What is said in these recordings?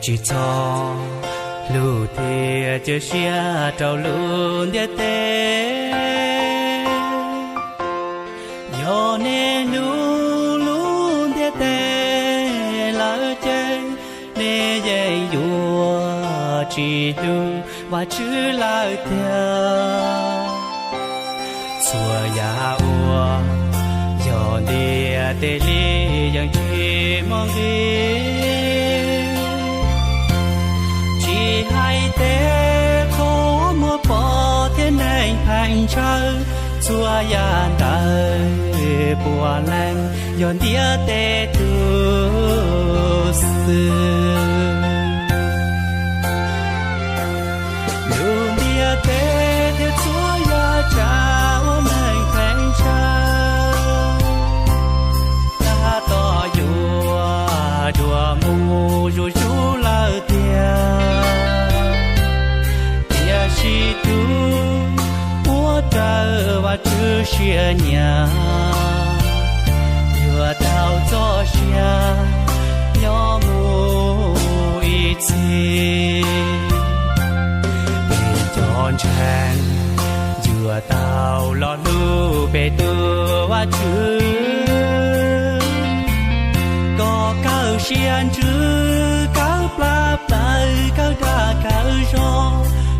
Tsis txhob hlub thiab cia siab rau lub ntiaj teb. Yog nej hlub lub ntiaj teb lawm ces nej yeej yuav tsis hlub Vajtswv lawm tiag. Txhua yam uas yog ntiaj teb li yeej tsis muaj nqis, tsis hais tej qhov muab pom thiab neeg pheej ntshaw, txhua yam ntawd puav leej yog ntiaj teb tug xwb. Lub ntiaj teb thiab txhua yam tsav uas neeg pheej ntshaw, tab tom yuav dua mus zuj zus lawm tiag. Tiam sis tus uas raws Vajtswv siab nyiam yuav tau txoj sia nyob mus ib txhis. Peb cov ntseeg yuav tau los hlub peb tus Vajtswv, kom kawg siab ntsws, kawg plab plaws, kawg dag kawg zog,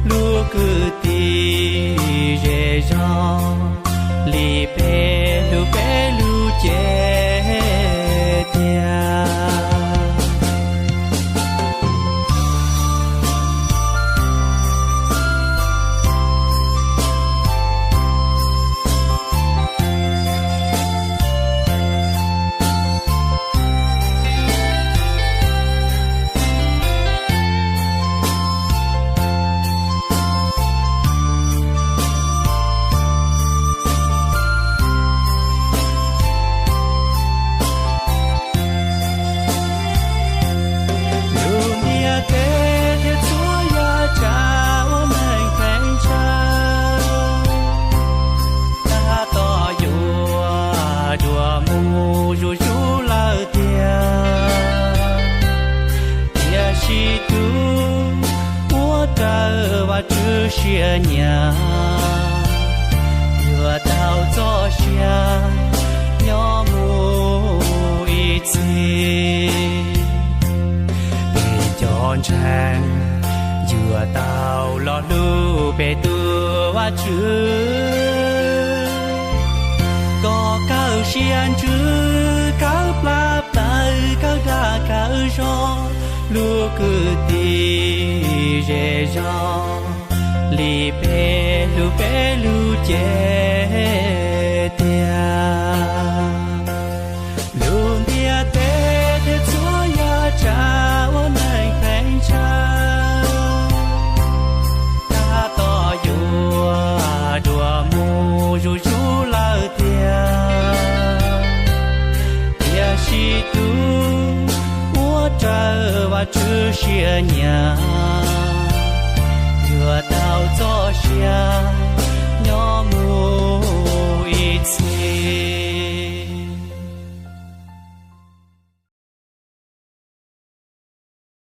lub kwv tij zej zog li peb hlub peb lub cev tiag. Lub ntiaj teb thiab txhua yam tsav uas neeg pheej ntshaw, tab tom yuav dua mus zuj zus lawm tiag. Tiam sis tus uas raws Vajtswv siab nyiam yuav tau txoj sia nyob mus ib txhis. Peb cov ntseeg yuav tau los hlub peb tus Vajtswv, kom kawg siab ntsws, kawg plab plaws, kawg dag kawg zog, lub kwv tij zej zog li peb hlub peb lub cev tiag. Lub ntiaj teb thiab txhua yam tsav uas neeg pheej ntshaw, tab tom yuav dua mus zuj zus lawm tiag. Tiam sis tus uas raws Vajtswv siab nyiam